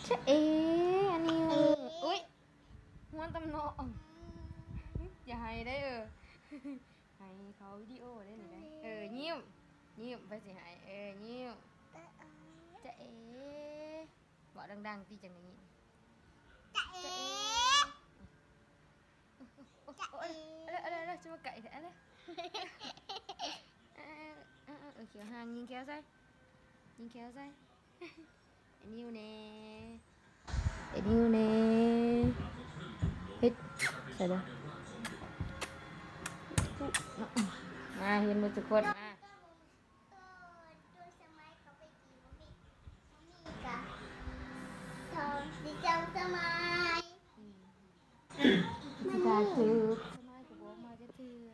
ຊະເອ ອັນນີ້ ເອ ໂອ້ຍ ຫົວຕຳໜໍ່ ຢ່າໄຫ້ໄດ້ເອີ ໃຫ້ເຂົາວິດີໂອໄດ້ນີ້ໄດ໋ ເອີ ຍິ້ມ ຍິ້ມ ໃຜຊິໃຫ້ ເອີ ຍິ້ມ ຈະເອ ເວົ້າດັງໆຕິ ຈັ່ງໄດ້ຍິນ ຈະເອ ຈະເອ ໂອ້ຍ ໂອ້ຍ ເອົາເລີຍ ເອົາເລີຍ ເອົາເລີຍ ຈະມາໃກ້ແທ້ ເອົາເລີຍ ເອີ ເອີ ເອີ ເອີ ເອີ ຂຽວຫາງ ຍິງແຂ້ວໃສ່ ຍິງແຂ້ວໃສ່ ໄອ້ນິວແດ່ ໄອ້ນິວແດ່ ເຮັດໃສ່ເດີ ມາ ເຫັນໝົດທຸກຄົນ ມາ ສາທຸ ສະມາຍກໍບໍ່ອອກມາຈັກເທື່ອ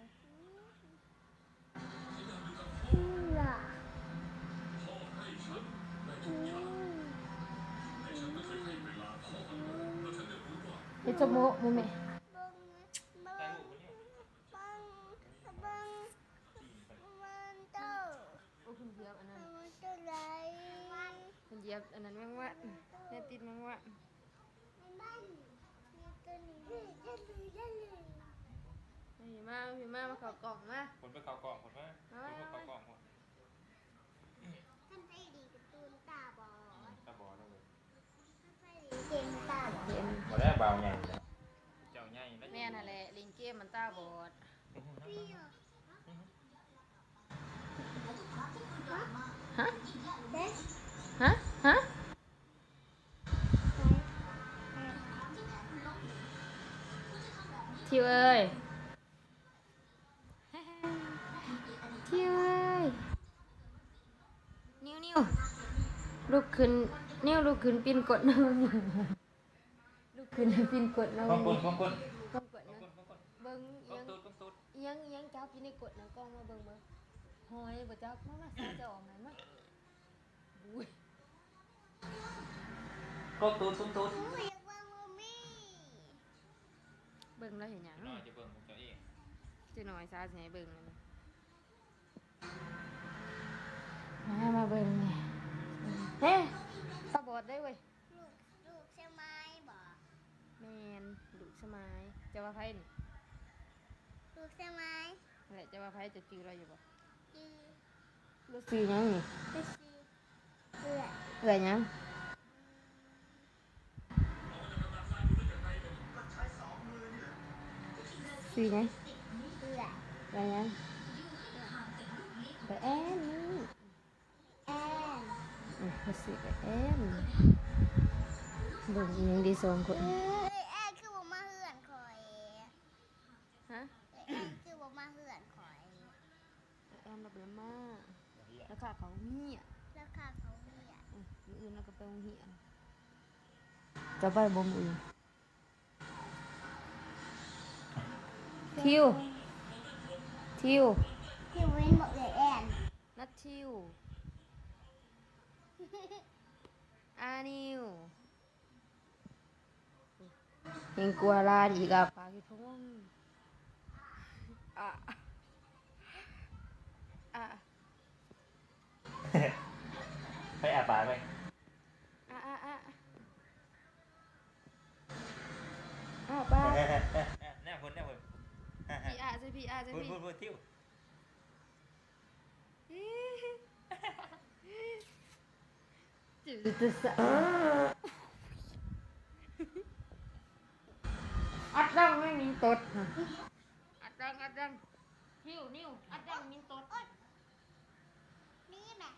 ເຮັດສະໂມກ ແມ່ ເບິ່ງ ເບິ່ງ ເບິ່ງ ເບິ່ງ ເບິ່ງ ໂອ້ ເພິ່ນຢຽບອັນນັ້ນ ເພິ່ນຢຽບອັນນັ້ນແມງວັນ ແນວຕິດແມງວັນ ພີ່ມາ ພີ່ມາ ມາເຂົ້າກ້ອງມາ ຄົນໄປເຂົ້າກ້ອງ ຄົນມາ ມາ ຄົນໄປເຂົ້າກ້ອງ ຄົນ ຄັນໃຜດີກະຕູນຕາບອດ ອືມ ຕາບອດເນາະເວີຍ ຄັນໃຜດີເກັ່ງຕາບອດ ເຫັນ ບໍ່ໄດ້ບ່າວໃຫຍ່ ເຈົ້າໃຫຍ່ແລ້ວ ແມ່ນຫັ້ນແຫຼະ ຫຼິ້ນເກມມັນຕາບອດ ຮະ ຮະ ຮະ ທິວເອີຍ ທິວເອີຍ ນິວ ນິວ ລຸກຂຶ້ນ ນິວ ລຸກຂຶ້ນປິ່ນກົດນຳ ລຸກຂຶ້ນປິ່ນກົດນຳ ກ້ອງກົ້ນ ກ້ອງກົ້ນ ກ້ອງກົ້ນນະ ກ້ອງກົ້ນ ເບິ່ງອີ່ຫຍັງ ກ້ອງຕູດ ກ້ອງຕູດ ອີ່ຫຍັງ ອີ່ຫຍັງຈັບຢູ່ໃນກົ້ນນະ ກ້ອງມາເບິ່ງເບິ່ງ ຫອຍບໍ່ຈັກ ມາ ມາ ສາວຈະອອກໃຫ້ ມາ ບຸ້ຍ ກ້ອງຕູດ ກ້ອງຕູດ ເບິ່ງລາວເຮັດຫຍັງ ນ້ອຍຈະເບິ່ງພວກເຈົ້າເອງ ຈັກໜ້ອຍສາວຊິໃຫ້ເບິ່ງ ມາ ມາເບິ່ງນີ້ ເຮ ຕາບອດໄດ້ເວີຍ ລູກ ລູກສະໝາຍບໍ? ແມ່ນ ລູກສະໝາຍ ເຈົ້າວ່າໃຜນີ້? ລູກສະໝາຍ ແລະ ເຈົ້າວ່າໃຜ? ເຈົ້າຈື່ລາວຢູ່ບໍ? ຈື່ ລາວຊື່ຫຍັງນີ້? ລາວຊື່ເອື້ອຍ ເອື້ອຍຫຍັງ? ຊື່ຫຍັງ? ເອື້ອຍ ເອື້ອຍຫຍັງ? ເອື້ອຍແອນນີ້ ແອນ ອືມ ເພິ່ນຊື່ເອື້ອຍແອນ ເບິ່ງອີ່ຫຍັງເດສອງຄົນ ເອື້ອຍແອນຄືບໍ່ມາເຮືອນຂ້ອຍ? ຮະ? ເອື້ອຍແອນຄືບໍ່ມາເຮືອນຂ້ອຍ? ແອນລາວບໍ່ໄດ້ມາ ລາວຂ້າເຂົ້າໂຮງຮຽນ ລາວຂ້າເຂົ້າໂຮງຮຽນ ອືມ ມື້ອື່ນລາວກໍໄປໂຮງຮຽນ ເຈົ້າໄປບໍ່ມື້ອື່ນ? ທິວ ທິວ ທິວເຫັນບໍ່ເອື້ອຍແອນ? ນັດທິວ ອານິວ ຍັງກວ່າຫຼານອີກ ອາປາກຢູ່ພຸ້ນ ອາ ອາ ໃຜອາປາກໄປ ອາ ອາ ອາ ອາປາກ ແນວພຸ້ນ ແນວພຸ້ນ ພີອາໃສ່ພີອາໃສ່ພີ ພຸ້ນ ພຸ້ນ ທິວ ອັດດັງແມ່ງມິງຕົດ ອັດດັງ ອັດດັງ ທິວ ນິວ ອັດດັງມິງຕົດ ນີ້ແມະ